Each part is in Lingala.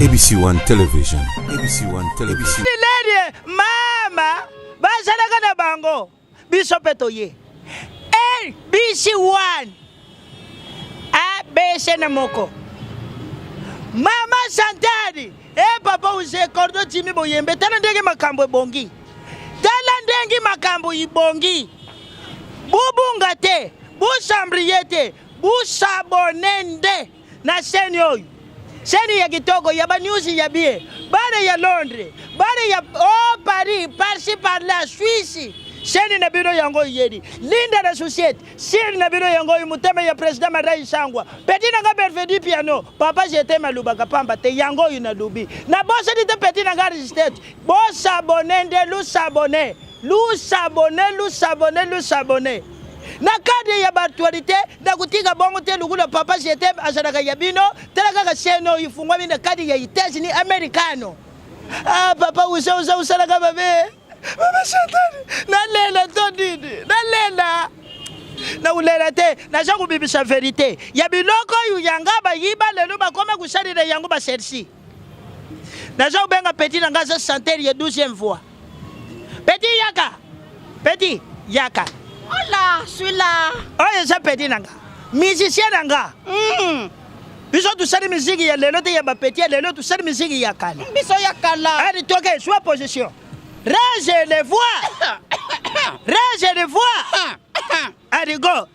ABC One Television. ABC One Television. Lady, mama, bazalaka na bango. Biso pe toye. ABC One. ABC na moko. Mama Santani, eh papa uze cordo Jimmy Boyembe, tala ndenge makambo ebongi. Tala ndenge makambo ibongi. Bubunga te, busambriye te, busabone nde na chaîne oyo. Chaîne ya kitoko ya ba news ya bien. Bana ya Londres, bana ya oh Paris, par-ci par-là, Suisse. Chaîne na bino yango yedi. Linda na société, chaîne na bino yango motema ya président Marai Sangwa. Petit na nga Belvedere piano, papa j'étais malubaka pamba te yango oyo na lubi. Na bosani te petit na nga resistant. Bo s'abonner nde lu s'abonner. Lu s'abonner, lu s'abonner, lu s'abonner. Na cadre ya ba actualité na kotika bongo te lokola papa j'étais azalaka ya bino tala kaka chaîne oyo ifungwami na cadre ya États-Unis americano. Ah papa usa usa usalaka mabe. Mama Chantal, nalela to nini? Nalela. Nakulela te, naza kobimisa verite ya biloko oyo yanga bayiba lelo bakoma kosalela yango ba selsi. Naza kobenga petit na nga aza chanteur ya 12e voix. Petit yaka. Petit yaka. Hola, suis là. Oyo eza petit na nga. Musicien na nga. Biso tosali miziki ya lelo te ya ba petit ya lelo tosali miziki ya kala. Biso ya kala. Allez, toke, soit position. Range les voix. Range les voix. Allez, go.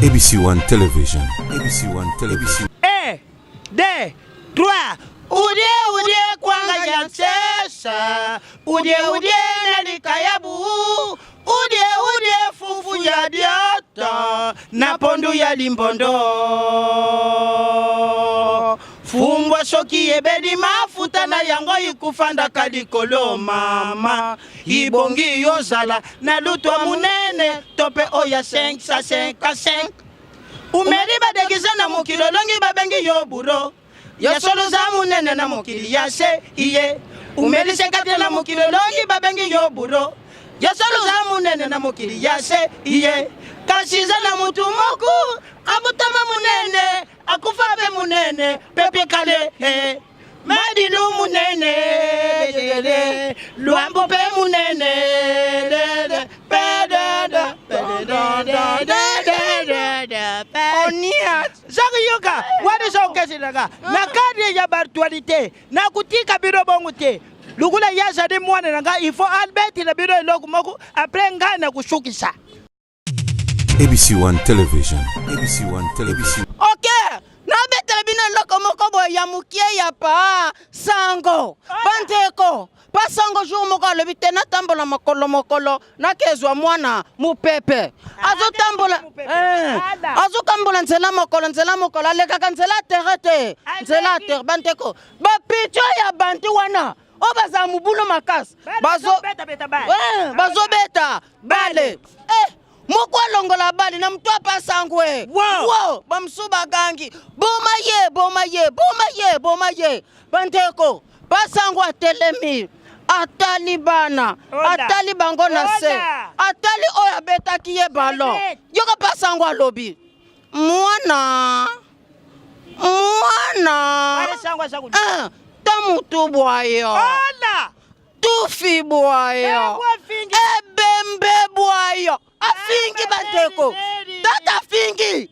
ABC One Television. ABC One Television. 1, 2, 3. Udie udie kwanga ya nsesa. Udie udie na likayabu. Udie udie fufu ya diata. Na pondu ya limbondo. Fumbwa soki ebeli mafuta na yango ikufandaka likolo mama. Ibongi yozala na lutwa munene to pe oya 555. Umeli badegise na mokili olongi babengi yo buro. Ya solo za munene na mokili ya se iye. Umeli sekate na mokili olongi babengi yo buro. Ya solo za munene na mokili ya se iye. Kasi za na mutu moko abutama munene akufa pe munene pepe kale eh. Madilu munene dedede Luambo pe munene dede pe dede pe dede dede dede pe. Onia. Zaki yoka wani so kesilaka na cadre ya actualité na kutika bino bongo te lukula ya zali mwana na nga il faut Albert na bino eloko moko après nga na kusukisa. ABC One Television. ABC One Television. Ok, nabetela bino eloko moko boye ya mokie ya pa sango bandeko pa sango jour moko alobi te natambola mokolo mokolo nakezwa mwana mopepe azotambola azokambola nzela mokolo nzela mokolo alekaka nzela tere te nzela tere bandeko bapitio ya bantu wana oyo bazala mobulu makasi bazobeta bale moko alongola bale na moto apasangwe wo bamosusu bagangi boma ye boma ye boma ye boma ye bandeko pasango atelemi atali bana atali bango na se atali oyo abetaki ye ballon yoka pasango alobi mwana mwana ta motu bwayo tufi bwayo ebembe bwayo afingi bandeko tata afingi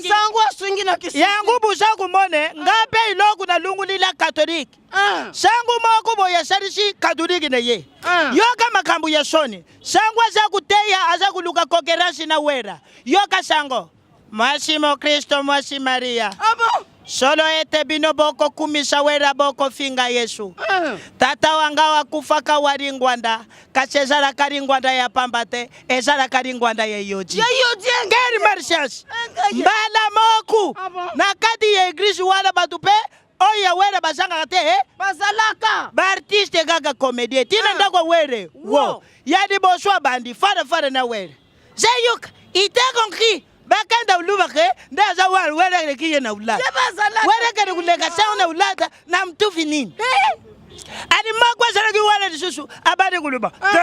sango asungi na kisi yango buza kumone nga mpe iloko nalungulila katolike sango moko boye asalisi katolike na ye yoka makambo ya soni sango aza koteya aza koluka kokerasi na wera yoka sango mwasi mokristo mwasi Maria. Ah bon? Solo ete bino bokokumisa wera bokofinga Yesu. Tata wanga wakufaka wa lingwanda, kasi ezalaka lingwanda ya pamba te, ezalaka lingwanda ya yodi. Ya yodi Quelle malchance! Mbala moko Ah bon? na kati ya eglise wana bato pe oyo ya wera bazangaka te eh? Bazalaka. Ba artiste kaka comédien tina ndako ya were wo ya liboso abandi fara fara na were zeyuka ite compris bakanda uluba ke nde aza wala were aleki ye na ulata were kende kuleka sango na ulata na mtufi nini ali moko azalaki wana lisusu abandi kuluba te.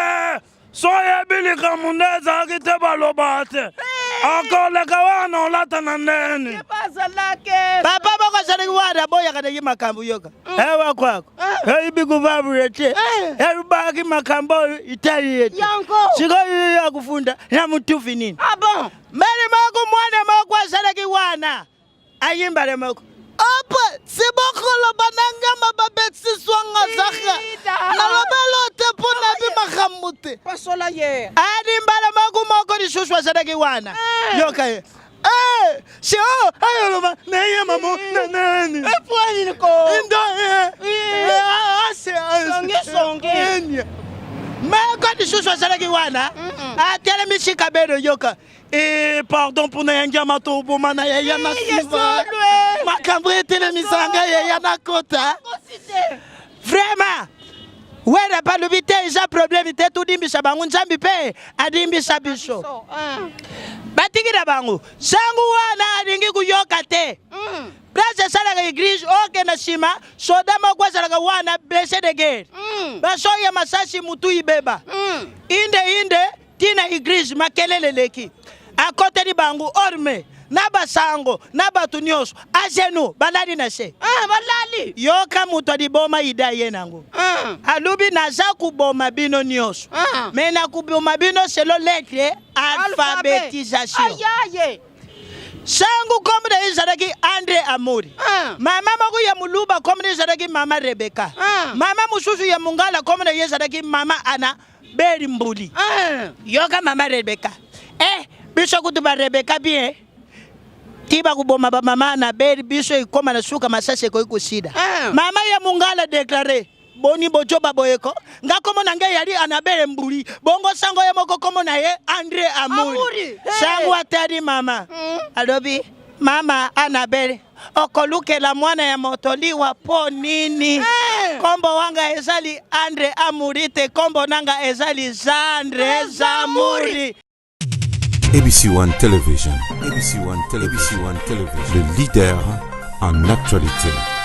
So oyebi likambo nde ezalaki te balobaka te. Akoleka wana olata na ndeni. Papa moko azalaki wana aboyaka ndenge makambo yoka. Mm. Ewa kwako. Eh. Eyibi kuvavule te. Eh. Elubaki makambo oyo itali ye te. Sikoyo yo akufunda na mutufi nini? Ah bon? Mbele moko mwana moko azalaki wana. Ayimbale moko. Apa sibokoloba na ngamba babetisi swanga zaka nalobelo te mpo nayebi makambo te. Pasola ye. Adimbala moko moko lisusu azalaki wana. Eh. Yoka ye. Eh, si oh, ayoloba neye mamo na nani? Epwani niko. Indo eh. Eh, ase ase. Songi, songi. Enya. Moko lisusu azalaki wana. Atelemisi kabelo yoka. Eh, pardon mpona ya ngiama toboma na yaya na nsima. Makambo etelemisanga yaya na kota. Vraiment. Wera balobi te eza problème te todimbisa bango nzambe mpe adimbisa biso. Batiki na bango sango wana alingi koyoka te. Place esalaka eglise oke na nsima soda moko azalaka wana blessé de guerre. Basoya masasi mutu ibeba. Inde inde tina eglise makelele eleki. Akoteli bango orme na basango na bato nyonso a genoux balali na se. Ah, balali. Yoka moto aliboma ida ye nango. Alobi naza koboma bino nyonso. Mais nakoboma bino selon lettre alphabétisation. Ayaye. Sangu kombo na ye ezalaki Andre Amuri. Mama moko ya Muluba kombo na ye ezalaki Mama Rebecca. Mama mosusu ya Mongala kombo na ye ezalaki Mama Ana Beri Mbuli. Yoka Mama Rebecca. Eh, biso kutu ba Rebecca bien. Ti bakoboma ba mama Ana Beri biso ekoma na suka masasi ekoki kosida. Mama ya Mongala déclaré boni bojoba boyeko nga kombo na ngai yali Anabele Mbuli bongo sango ye moko kombo na ye Andre Amuri. Amuri, hey. Sango atali mama alobi mama Anabele okolukela mwana ya moto liwa po nini? Hey. Kombo wanga ezali Andre Amuri te, kombo nanga ezali Zandre Zamuri. ABC One Television, ABC One Television, ABC One Television, le leader en actualité.